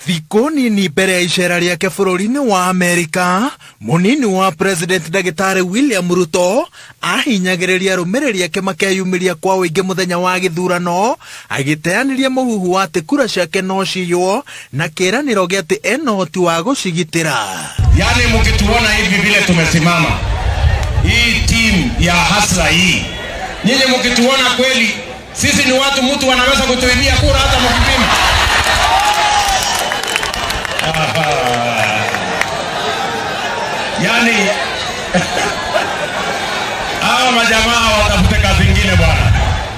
Thikũ nini mbere ya icera rĩake bũrũri-inĩ wa Amerika, mũnini wa President Ndagĩtarĩ William Ruto ahinyagĩrĩria arũmĩrĩri ake makeyumĩria kwa ũingĩ mũthenya wa gĩthurano, agĩteanĩria mũhuhu wa atĩ kura ciake no ciywo na kĩĩranĩro gĩa atĩ ena ũhoti wa gũcigitĩra. Yaani mkituona hivi vile tumesimama, hii team ya hustler hii, nyinyi mkituona kweli, sisi ni watu mtu anaweza kutuibia kura hata mkipima. Yaani hawa majamaa watafute kazi ingine bwana.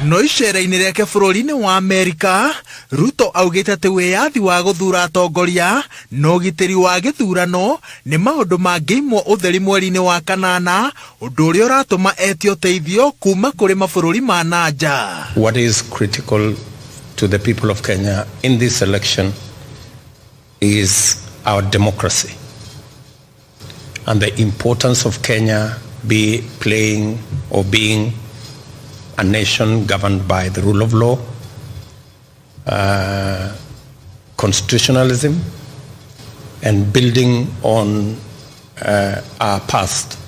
No icera-inĩ rĩake bũrũri-inĩ wa Amerika, Ruto augĩte atĩ wĩyathi wa gũthuura atongoria na ũgitĩri wa gĩthurano nĩ maũndũ mangĩimwo ũtheri mweri-inĩ wa kanana, ũndũ ũrĩa ũratũma etie ũteithio kuma kũrĩ mabũrũri ma na nja. What is critical to the people of Kenya in this election is our democracy and the importance of Kenya be playing or being a nation governed by the rule of law, constitutionalism, and building on our past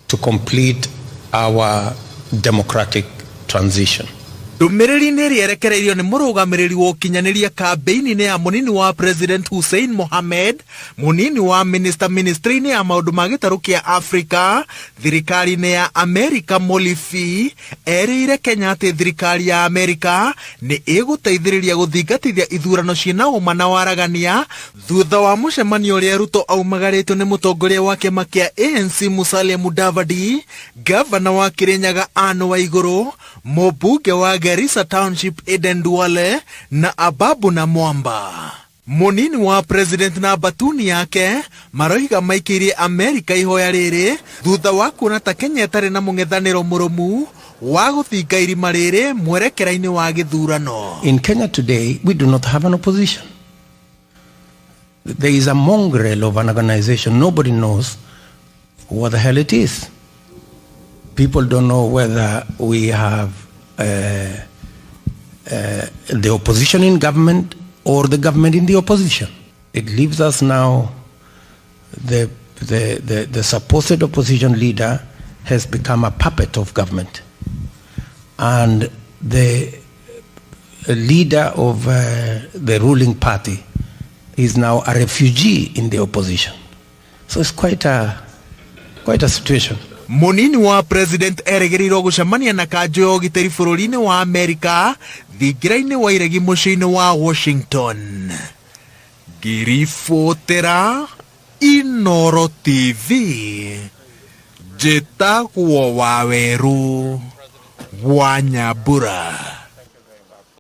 to complete our democratic transition. Ndũmĩrĩri-inĩ ĩrĩa ĩrekereirio nĩ mũrũgamĩrĩri wa ũkinyanĩria kambĩini-inĩ ya mũnini wa President Hussein Mohamed, mũnini wa minister ministry-inĩ ya maũndũ ma gĩtarũ kĩa Afrika thirikari-inĩ ya Amerika Molifi erĩire Kenya atĩ thirikari ya Amerika nĩ ĩgũteithĩrĩria gũthingatithia ithurano ciĩna ũma na waragania thutha wa mũcemanio ũrĩa Ruto aumagarĩtio nĩ mũtongoria wa kĩama kĩa ANC Musalia Mudavadi, gavana wa Kirinyaga Anne Waiguru, mũmbunge wa Garissa Township Aden Duale na Ababu na Mwamba. Mũnini wa president na mbatuni yake maroiga maikĩirie Amerika ihoya rĩrĩ thutha wa kuona ta Kenya ĩtarĩ na mũng'ethanĩro mũrũmu wa gũthinga irima rĩrĩ mwerekera-inĩ wa gĩthurano. In Kenya today, we do not have an opposition. There is a mongrel of an organization. Nobody knows what the hell it is. People don't know whether we have the opposition in government or the government in the opposition. It leaves us now, the supposed opposition leader has become a puppet of government. And the leader of the ruling party is now a refugee in the opposition. So it's quite a situation. Mũnini wa president erĩgĩrĩirwo gũcemania na kanjũ ya ũgitĩri bũrũri-inĩ wa Amerika thingira-inĩ wa iregi mũciĩ-inĩ wa Washington. Ngĩribotera Inoro TV, njĩtagwo Wawerũ wa Nyambura.